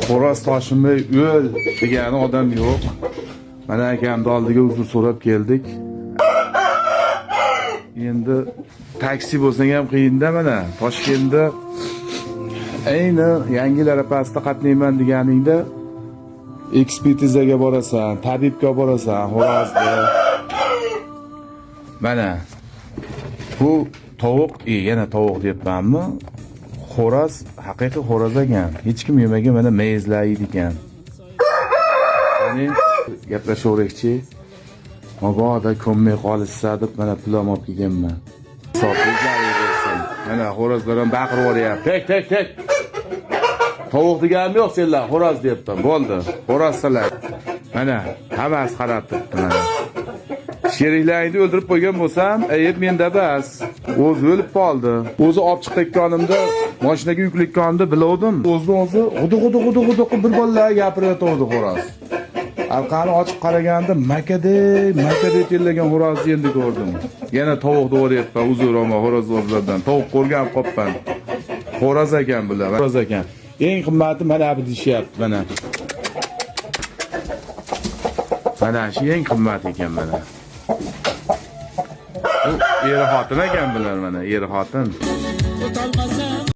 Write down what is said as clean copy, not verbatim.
Xo'roz toshimay o'l degani odam yo'q. Mana akamni oldiga uzr so'rab keldik. Endi taksi bo'lsang ham qiyinda mana. Toshkentda ayni yangi yil arafasida qatnayman deganingda ekspertizaga borasan, tabibga borasan, xo'rozni. Mana bu tovuq, yana tovuq deyapmanmi? Xo'roz, haqiqiy xo'roz ekan. Hech kim yemagan, mana mayizlar yeydi ekan. Ya'ni gaplashaveraylikchi. Mabodo ko'mmay qolishsa deb mana pul ham olib kelganman. Hisobingizlar bersin. Mana xo'rozlar ham baqirib yuboryapti. Tek tek tek. Tovuq deganim yo'q senlar, xo'roz deyapman. Bo'ldi. Xo'rozsalar. Mana hammasi qarab turibdi mana. Sheriklaringni o'ldirib qo'ygan bo'lsam, ayb menda bas. O'zi o'lib qoldi. O'zi olib chiqayotganimda, mashinaga yuklayotganimda bilovdim. O'zini o'zi g'udu g'udu g'udu g'udu qilib bir bolalar gapirayotgandi xo'roz. Arqani ochib qaraganda makadek, makadek tellagan xo'rozni endi ko'rdim. Yana tovuq deyoryapman, uzr ammo xo'rozlardan. Tovuq ko'rgan qopman. Xo'roz ekan bular, xo'roz ekan. Eng qimmati mana bu deyishyapti mana. Mana shu eng qimmat ekan mana. Bu er xotin ekan bular mana, er xotin. O'tolmasa